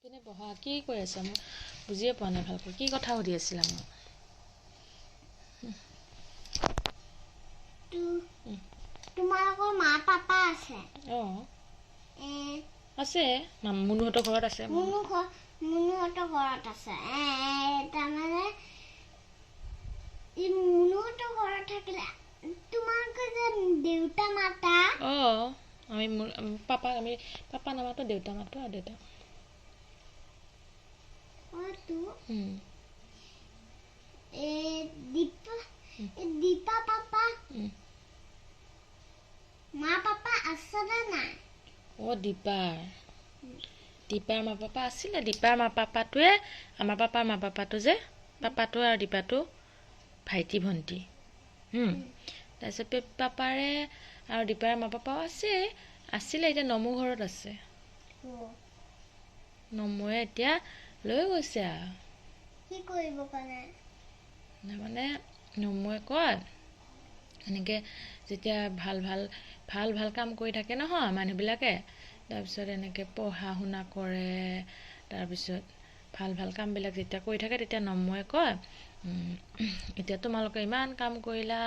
পিনে বহা, কি কৈ আছা? মই বুজিয়ে পোৱা নাই ভালকৈ, কি কথা সুধি আছিলা মোক? তোমালোকৰ মা পাপা আছে? অঁ, আছে। মুনুহঁতৰ ঘৰত আছে। মুনুহঁতৰ ঘৰত আছে। তাৰমানে মুনুহঁতৰ ঘৰত থাকিলে তোমালোকে যে দেউতা মাতা? অঁ, আমি পাপাক আমি পাপা নামাতো, দেউতা মাতো। আৰু দেউতা দীপা পাপা মা পাপা আছে নে নাই? অ', দীপাৰ দীপাৰ মা পাপা আছিলে। দীপাৰ মা পাপাটোৱে আমাৰ পাপাৰ মা পাপাটো যে, পাপাটো আৰু দীপাটো ভাইটি ভণ্টি। তাৰপিছত পাপাৰে আৰু দীপাৰ মা পাপাও আছে, আছিলে, এতিয়া নমু ঘৰত আছে। নমুৱে এতিয়া লৈ গৈছে আৰু। কি কৰিব কাৰণে? মানে নমুৱে কয়, এনেকৈ যেতিয়া ভাল ভাল ভাল ভাল কাম কৰি থাকে নহয় মানুহবিলাকে, তাৰপিছত এনেকৈ পঢ়া শুনা কৰে, তাৰপিছত ভাল ভাল কামবিলাক যেতিয়া কৰি থাকে, তেতিয়া নমুৱে কয়, এতিয়া তোমালোকে ইমান কাম কৰিলা,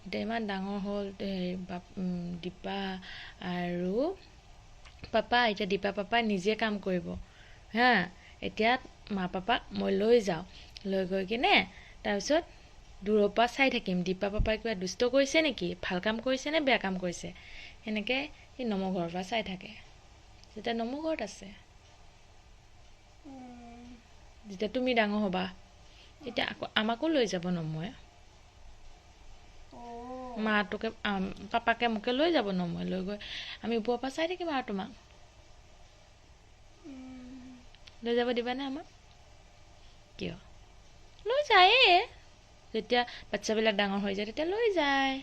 এতিয়া ইমান ডাঙৰ হ'ল দীপা আৰু পাপা, এতিয়া দীপা পাপাই নিজে কাম কৰিব, হা, এতিয়া মা পাপাক মই লৈ যাওঁ, লৈ গৈ কিনে তাৰপিছত দূৰৰ পৰা চাই থাকিম, দীপা পাপাই কিবা দুষ্ট কৰিছে নেকি, ভাল কাম কৰিছে নে বেয়া কাম কৰিছে, সেনেকৈ সি নমো ঘৰৰ পৰা চাই থাকে। যেতিয়া নমো ঘৰত আছে, যেতিয়া তুমি ডাঙৰ হ'বা তেতিয়া আকৌ আমাকো লৈ যাব নমোৱে, মাটোকে পাপাকে মোকে লৈ যাব নমোৱে, লৈ গৈ আমি ওপৰৰ পৰা চাই থাকিম আৰু তোমাক লৈ যাব দিবানে আমাক? কিয় লৈ যায়ে, যেতিয়া বাচ্ছাবিলাক ডাঙৰ হৈ যায় তেতিয়া লৈ যায়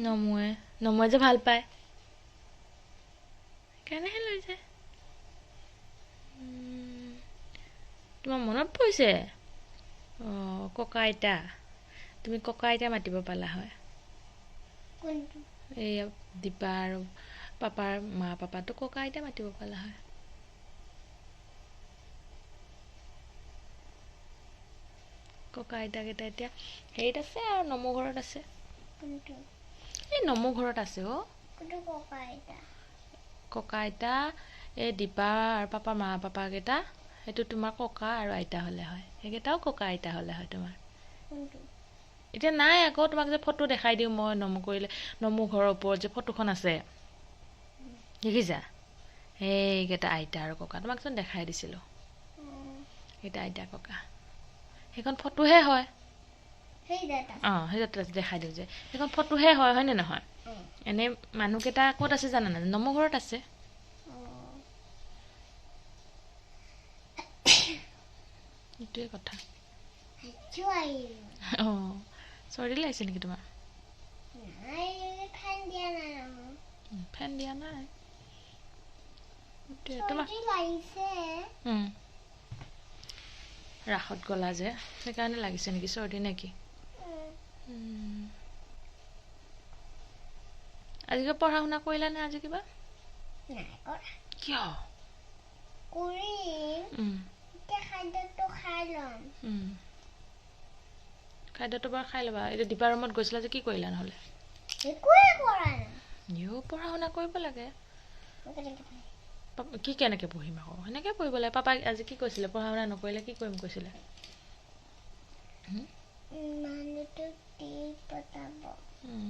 নমোৱে, নমোৱে যে ভাল পায় সেইকাৰণেহে লৈ যায়। তোমাৰ মনত পৰিছে? অঁ, ককা আইতা, তুমি ককা আইতা মাতিব পালা হয়। এই দীপা আৰু পাপাৰ মা পাপাটো ককা আইতা মাতিব পালা হয়। ককা আইতাকেইটা এতিয়া হেৰিত আছে আৰু নমো ঘৰত আছে। এই নমো ঘৰত আছে। অ', ককা আইতা এই দীপা আৰু পাপাৰ মা পাপাকেইটা, সেইটো তোমাৰ ককা আৰু আইতা হ'লে হয়, সেইকেইটাও ককা আইতা হ'লে হয় তোমাৰ। এতিয়া নাই আকৌ, তোমাক যে ফটো দেখাই দিওঁ মই, নমো কৰিলে নমো ঘৰৰ ওপৰত যে ফটোখন আছে দেখিছা? সেইকেইটা আইতা আৰু ককা, তোমাকচোন দেখাই দিছিলোঁ, সেইকেইটা আইতা ককা, সেইখন ফটোহে হয়। অঁ, সেই দেখাই দিওঁ যে সেইখন ফটোহে হয়, হয়নে নহয়? এনেই মানুহকেইটা ক'ত আছে জানা নাই? নমো ঘৰত আছে। সেইটোৱে কথা। অঁ, চৰ্দি লাগিছে নেকি তোমাৰ? ফেন দিয়া নাই। তোমাৰ ৰাসত গ'লা যে সেইকাৰণে লাগিছে নেকি চৰ্দি নেকি? আজি কিবা পঢ়া শুনা কৰিলা নে আজি কিবা? কিয়? খাদ্যটো বাৰু খাই ল'বা। এতিয়া দীপা ৰুমত গৈছিলা যে কি কৰিলা নহ'লে? পঢ়া শুনা কৰিব লাগে। কি কেনেকৈ পঢ়িম আকৌ? সেনেকৈ পঢ়িব লাগে। পাপাই আজি কি কৈছিলে? পঢ়া শুনা নকৰিলে কি কৰিম কৈছিলে?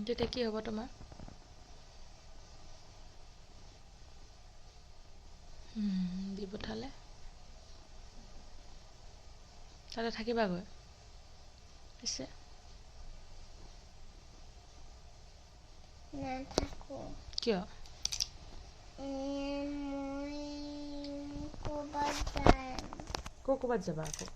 তেতিয়া কি হ'ব তোমাৰ? দি পঠালে তাতে থাকিবাগৈ পিছে? কিয়? ক'ৰবাত যাবা আকৌ?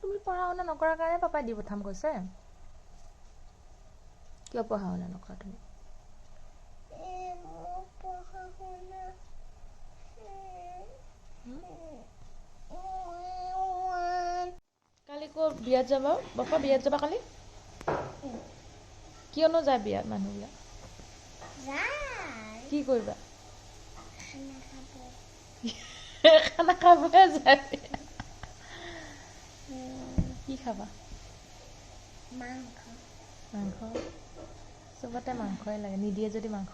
তুমি পঢ়া শুনা নকৰাৰ কাৰণে পাপাই দি পঠাম কৈছে। কিয় পঢ়া শুনা নকৰা তুমি? কালি বিয়াত যাবা বাপা, বিয়াত যাবা কালি? কিয়নো যায় বিয়াত মানুহবিলাক? কি কৰিবা? খানা খাবহে যায়। কি খাবা? মাংস। মাংস চবতে মাংসই লাগে। নিদিয়ে যদি মাংস?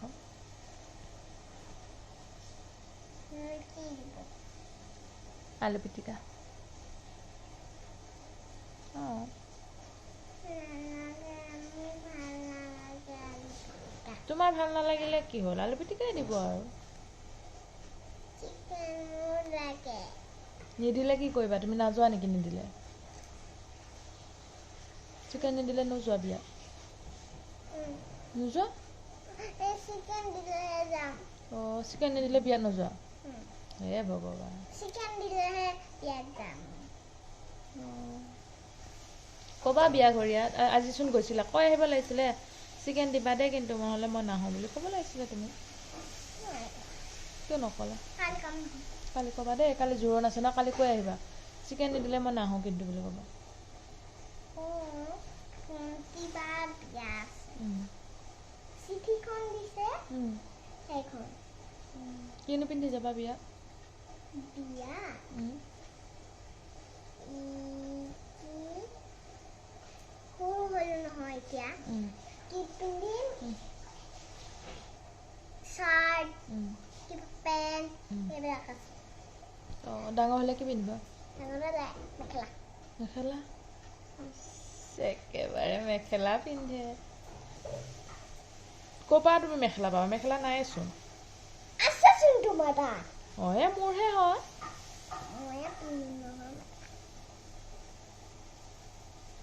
আলু পিটিকা। অঁ, তোমাৰ ভাল নালাগিলে কি হ'ল, আলু পিটিকাই দিব আৰু। নিদিলে কি কৰিবা তুমি? নাযোৱা নেকি নিদিলে? চিকেন নিদিলে নোযোৱা বিয়া? নোযোৱা? অঁ, চিকেন নিদিলে বিয়াত নোযোৱা? হে ভগৱান। ক'বা বিয়া ঘৰীয়াত, আজিচোন গৈছিলা, কৈ আহিব লাগিছিলে চিকেন দিবা দেই কিন্তু, নহ'লে মই নাহোঁ বুলি ক'ব লাগিছিলে তুমি। কিয় নক'লা? কালি ক'বা দেই, কালি জোৰোণ আছে ন, কালি কৈ আহিবা চিকেন নিদিলে মই নাহোঁ কিন্তু বুলি ক'বা। কিনো পিন্ধি যাবা বিয়া? ডাঙৰ হ'লে কি পিন্ধিবা? মেখেলা। একেবাৰে মেখেলা পিন্ধে। ক'ৰ পৰা তুমি মেখেলা পাবা? মেখেলা নাইচোন। অঁ, এই মোৰহে হয়।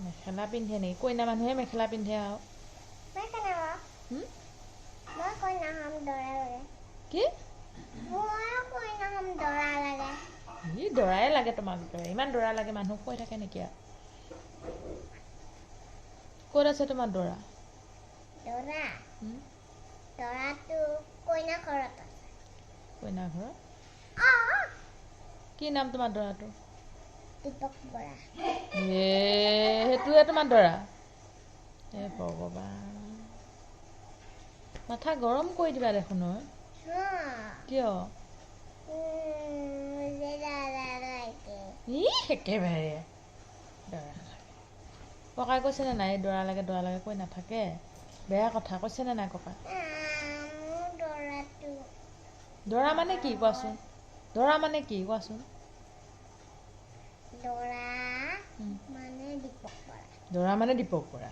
মেখেলা পিন্ধে নেকি? কইনা মানুহে মেখেলা পিন্ধে আৰু। কি দৰাই লাগে তোমাক? ইমান দৰা লাগে মানুহ কৈ থাকে নেকি আৰু? ক'ত আছে তোমাৰ দৰা? কইনা ঘৰত। কি নাম তোমাৰ দৰাটো? এ সেইটোৱে তোমাৰ দৰা? এ ভগৱান, মাথা গৰম কৰি দিবা দেখোন। কিয়? ই একেবাৰে দৰা লাগে। ককাই কৈছেনে নাই দৰা লাগে দৰা লাগে কৈ নাথাকে, বেয়া কথা কৈছেনে নাই ককাই? দৰা মানে কি কোৱাচোন? দৰা মানে কি কোৱাচোন? দৰা মানে দীপক বৰা।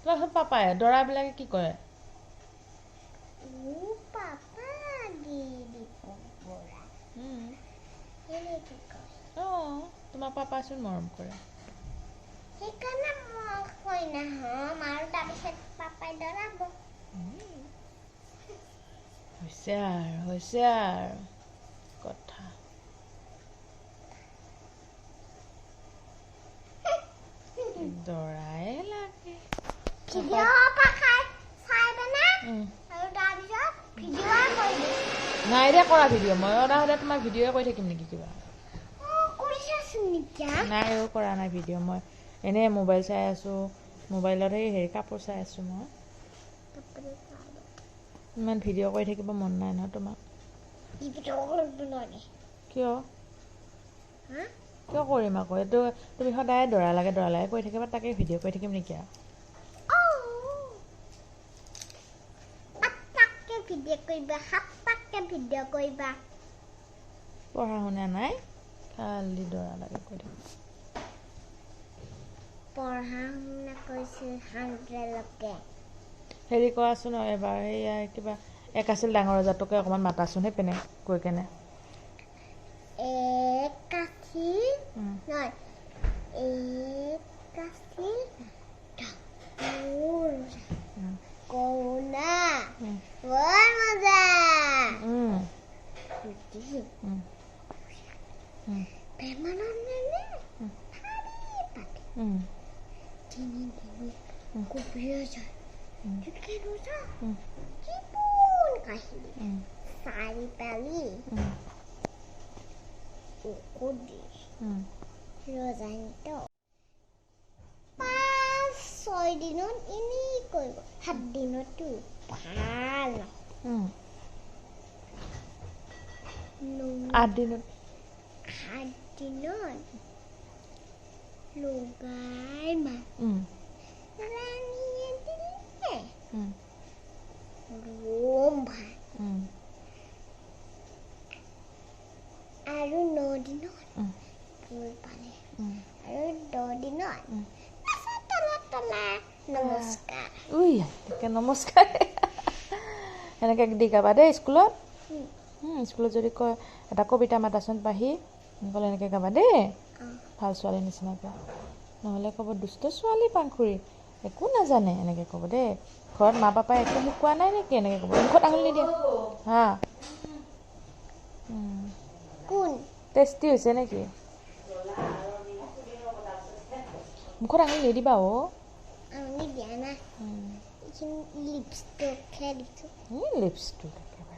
তোমাৰ পাপাই দৰাবিলাকে কি কৰে? অঁ, তোমাৰ পাপাচোন মৰম কৰে। হৈছে আৰু, হৈছে আৰু কথা। দৰাই লাগে। নাই দে কৰা ভিডিঅ', মই সদায় সদায় তোমাক ভিডিঅ'য়ে কৰি থাকিম নেকি কিবা? নাই অ', কৰা নাই ভিডিঅ' মই। এনেই মোবাইল চাই আছোঁ, মোবাইলত এই হেৰি কাপোৰ চাই আছোঁ মই। ইমান ভিডিঅ' কৰি থাকিব মন নাই নহয় তোমাক। কিয় কিয় কৰিম আকৌ? এইটো তুমি সদায় দৰা লাগে দৰা লাগে কৈ থাকিবা, তাকে ভিডিঅ' কৰি থাকিম নেকি আৰু? পঢ়া শুনা নাই, খালি দৰা লাগে কৈ থাকিবা। হেৰি কৰাচোন এবাৰ, সেয়া কিবা এক আছিল ডাঙৰ ৰজাটোকে অকণমান মাতাচোন সেইপিনে গৈ কেনে। এক আছিল নহয়, এক আছিল ডাঙৰ কইনা বৰ মজা। জীৱন কাহিনী চাৰি পালি ৰজানিত। 6 দিনত এনেই কৰিব, 7 দিনতো ভাল। 8 দিনত, 7 দিনত লগাই মা ৰাণীয়ে দিলে ৰম ভাল। আৰু 9 দিনত ফুল পালে, আৰু 10 দিনত তলা নমস্কাৰ। উই তাকে নমস্কাৰ সেনেকৈ দি গাবা দেই স্কুলত। স্কুলত যদি কয় এটা কবিতা মাতাচোন পাহি, ক'লে এনেকৈ গাবা দেই, ভাল ছোৱালীৰ নিচিনাকৈ। নহ'লে ক'ব দুষ্ট ছোৱালী পাংখুৰী, একো নাজানে, এনেকৈ ক'ব দেই। ঘৰত মা পাপাই একো শিকোৱা নাই নেকি, এনেকৈ ক'ব। মুখত আঙুলি নিদিয়ে হা। টেষ্টি হৈছে নেকি? মুখত আঙুলি নিদিবা অ'। লিপষ্টিক একেবাৰে।